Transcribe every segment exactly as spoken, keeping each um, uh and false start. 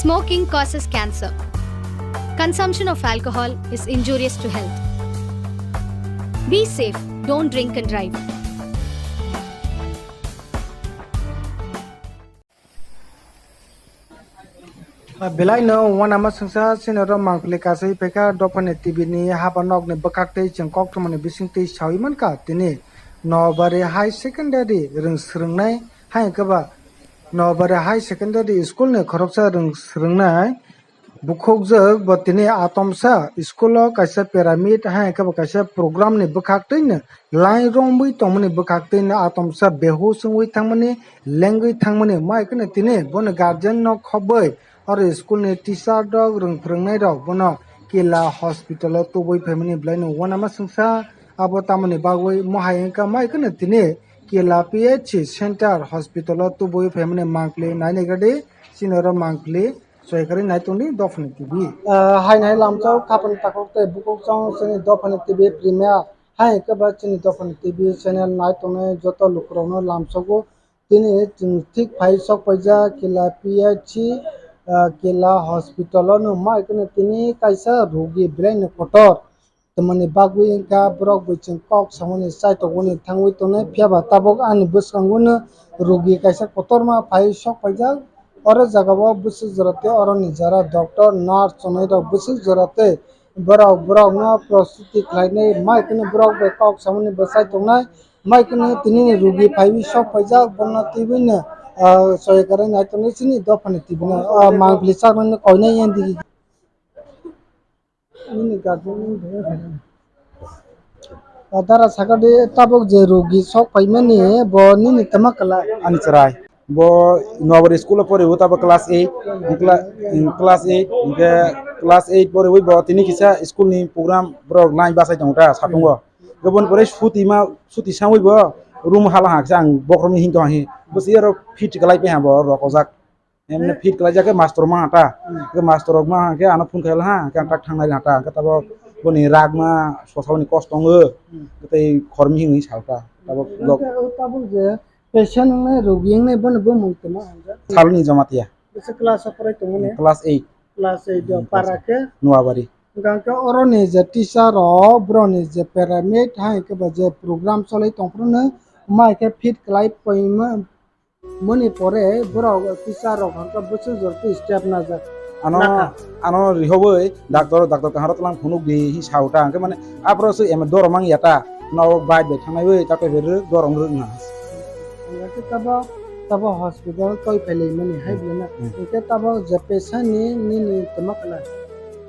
Smoking causes cancer. Consumption of alcohol is injurious to health. Be safe, don't drink and drive. Ah, belai no wanama sengsa sini oro mangpili kasai phaikha dophani T V ni haba nok ni bwkhak tei chwng koktwma ni bising twi sawi mankha tini Nobari High Secondary rwng swrwngnai hai khe ba Nobari High Secondary School ni khoroksa rwng swrwngnai bukhukjwk bo tini atomsa school o kaisa pyramid hai khe bo kaisa program ni bwkhak twi no lai romwi tongmani bwkhak twi no atomsa behush wngwi thangmani lengwi thangmani mai kheno tini bono guardian no khobwi oro school ni teacher rok rwng phwrwngnai rok bono Kila hospital o tubui phaimani belai no wanama sengsa abo tamoni bagwi mohai wngkha mai kheno tini Kila P H C center hospital o tubui phaimani mangpili nai naigradi sini oro mangpili soikarwi nai tongdi dophani T V. Ah, hai nai lamchao khapang takhuk tei bukhuk chong chini dophani T V premier. Hai khe ba chini dophani T V channel nai tongnai joto lukurokno lamsogo. Tini chwng thik phai sok paijak Kila P H C, ah, Kila hospital o no mai kheno tini kaisa rugi belai no kotor. Tamoni bagwi wngkha borok bai chwng kok samani chaitokgwi thangwi tongnai, phiya ba tabuk ani bwskango no rugi kaisa kotorma phai sok paijak. Oro jaga o bwswk jora tei oro ni jara doctor, nurse chongnai rok bwswk jora tei borok, borok no prostuti khlainai, mai kheno borok bai kok samani bwsai tongnai, mai kheno tini ni rugi phaiwi sok paijak, bono twiwi no, ah, soikarwi nai tongnai chini dophani T V no, ah, mangpili chaknani koinai yan digi. Nini guardian ni bwrwi. O dara sakadi tabuk je rugi sok paimani bo nini tama kala? Ani chwrai. Bo Nobari school o poriwo tabuk class eight, cla-, class eight, hingke class eight poriwi bo tini kisa school ni program borok nai bachai tongo ta satungo. Hingke boni pore suti ma, suti sangwi bo room hala haksa ang bokhorokni hinto ahi. Bwswi aro fit kalai pai ha bo rok ojak. Emne fit kalaijak khe mastor ma ta. Hmm. Khe mastor rok ma khe ano phone khaila ha, khe ang tak thangnai ha ta. Khe tabok boni rak ma sosa boni kosto wngo. Hmm. Khe tei khormi hinwi sa ta. Tabok lok. Khe o tabok je patient wngnai, rogi wngnai bono bumung tongma hamjak. Saloni Jamatia. Bwswk class o porai tongmani? Class eight. Class eight o. Hmm, para class eight. Khe? Nuabari. Hwnkhe oroni je teacher rok, boroni je pyramid, hai khe ba je program cholai tongphuru no, mai khe fit khlai poima, Moni pore borok teacher rok hwnka bwswk jora tei step najak. Ano, nakha. Ano rihobwi doctor, doctor kaham rok tlang phunuk di hi sa uta hwnkhe mane aphuru se ema dorong mang ya ta. No bai bai thangnai wi ta khe dorong rwk na. Hwnkhe tabo, tabo hospital toi phailai mani hai. Hmm. Bwlai na. Hmm. Hwnkhe tabo je pesa ni nini tama kala.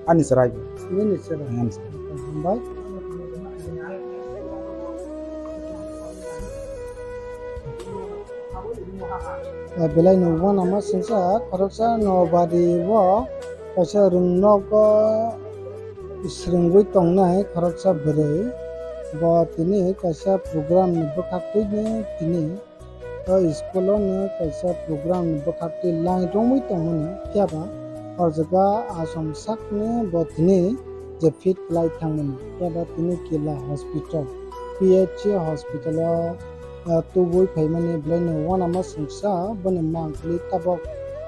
Ani chwrai. Nini chwrai. Ani chwrai. Hambai. Ah, belai no uanama sengsa khoroksa no bari o kaisa rwng nogo swrwngwi tongnai khoroksa bwrwi. Bo tini kaisa program ni bwkhak twi tini o school o no kaisa program ni bwkhak twi line romwi tongmani, phiya ba o jaga asom sakni bo tini je fit khlai thangmani, phiya ba tini Kila hospital, P H C hospital o, ah, tubui phaimani belai no uanama sengsa boni mangpili tabok.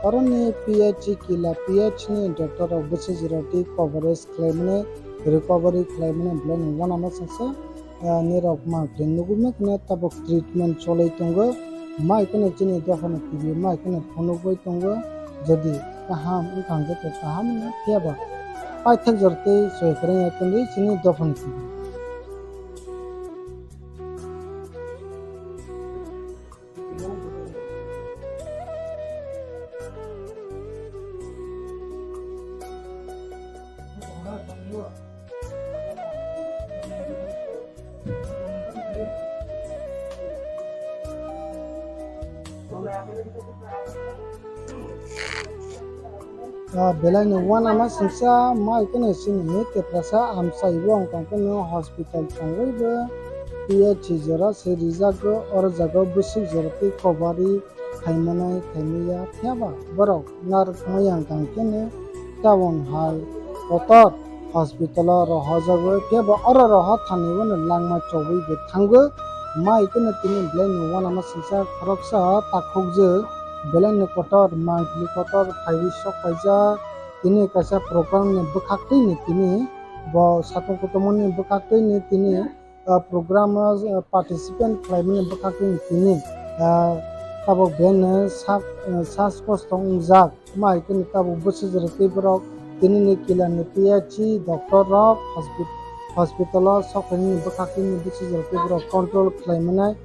Oroni P H C Kila P H C ni doctor rok bwswk jora twi coverage khlaimani, recovery khlaimani belai no uanama sengsa. Ah, nirok ma khe nugwi ma kheno tabuk treatment cholai tongo, mai kheno chini dophano twi mai kheno phunugwi tongo, jodi kaham wngkha hwnkhe to kaham wngya, phiya ba paithak jora tei soi kwrwngya tongwi chini dophano twi. Ah, belai no uanama sengsa mai kheno chini Tiprasa amchai o wng tong kheno hospital thangwi bo P H C jora se rijak o, oro jaga o bwswk jora tei kobari khaimanai khaimaya, phiya ba borok narwk maya wng tong kheno tabon hai kotor hospital o rohorjagwi, phiya ba oro rohor thani bono langma chobwi bo thango. Mai kheno tini belai no uanama sengsa khoroksa takhukjwk Belai ni kotor, mangpili kotor phaiwi sok paijak. Tini kaisa program ni bwkhak twi ni tini bo satung kutung ni bwkhak twi ni tini, ah, program o, ah, participant khlai mani bwkhak twi ni tini, ah, tabuk belai ni sak, ah, sas kosto wngjak. Tamo hai khe tabuk bwsajwk rwtwi borok tini ni Kila ni P H C doctor rok hospi-, hospital o sok phaimani bwkhak twi ni bwsajwk rwtwi borok control khlai mani.